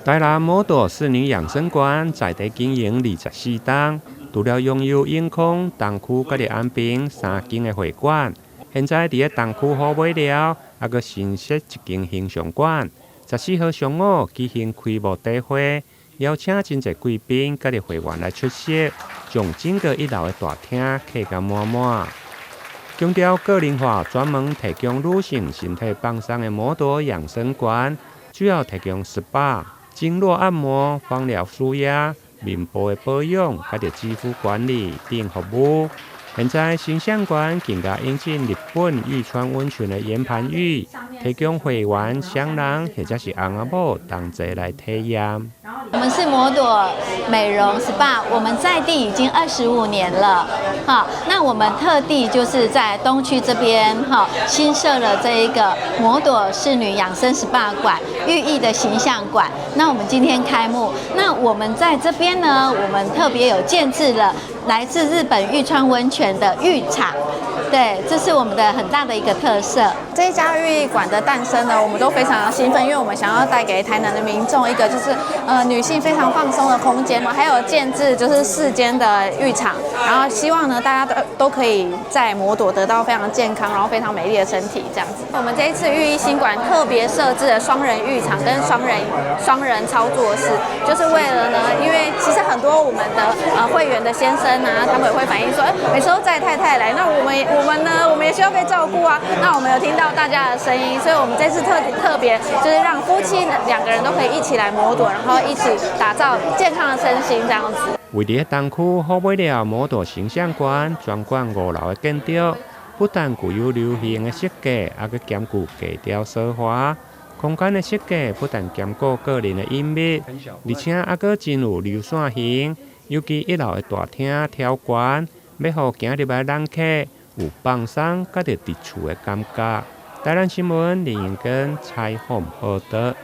台南摩朵仕女養生館在地經營24冬，除了擁有永康、東區佮安平三間的會館，現在佇咧東區虎尾寮，猶閣新設一間形象館。14號上午舉行開幕大會，邀請真濟貴賓佮會員來出席，將整個一樓的大廳客甲滿滿。強調個人化，專門提供女性身體放鬆的摩朵養生館，主要提供 SPA、經絡按摩、芳療舒壓、面部的保養，佮著肌膚管理等服務。現在形象館更加引進日本玉川溫泉的岩盤浴，提供會員、雙人或者是翁仔某同齊來體驗。我們是摩朵美容 SPA，我們在地已經25年了，好，那我們特地就是在東區這邊，哈，新設了這一個摩朵仕女養生 SPA 館，寓意的形象館。那我們今天開幕，那我們在這邊呢，我們特別有建置了來自日本玉川溫泉的浴場。對，這是我們的很大的一個特色。這一家浴藝館的誕生呢，我們都非常的興奮，因為我們想要帶給台南的民眾一個就是女性非常放鬆的空間嘛，還有建置就是四間的浴場，然後希望呢大家都可以在摩朵得到非常健康，然後非常美麗的身體這樣子。我們這一次寓意新館特別設置了雙人浴場跟雙人操作室，就是為了呢，因為其實很多我們的會員的先生啊，他們也會反映說，哎，每次都載太太來，那我們呢，我們也需要被照顧啊。那我們有聽到大家的聲音，所以我們這次特別就是讓夫妻兩個人都可以一起來摩朵，然後一起打造健康的身心這樣子。位佇東區虎尾寮摩朵形象館專館五樓的建築，不但具有流行的設計，猶閣兼具格調奢華。空間的設計不但兼顧個人的隱密，而且猶閣真有流線型。尤其一樓的大廳挑懸，欲予行入來人客有放鬆佮著佇厝的感覺。台南新聞林英根採訪報導。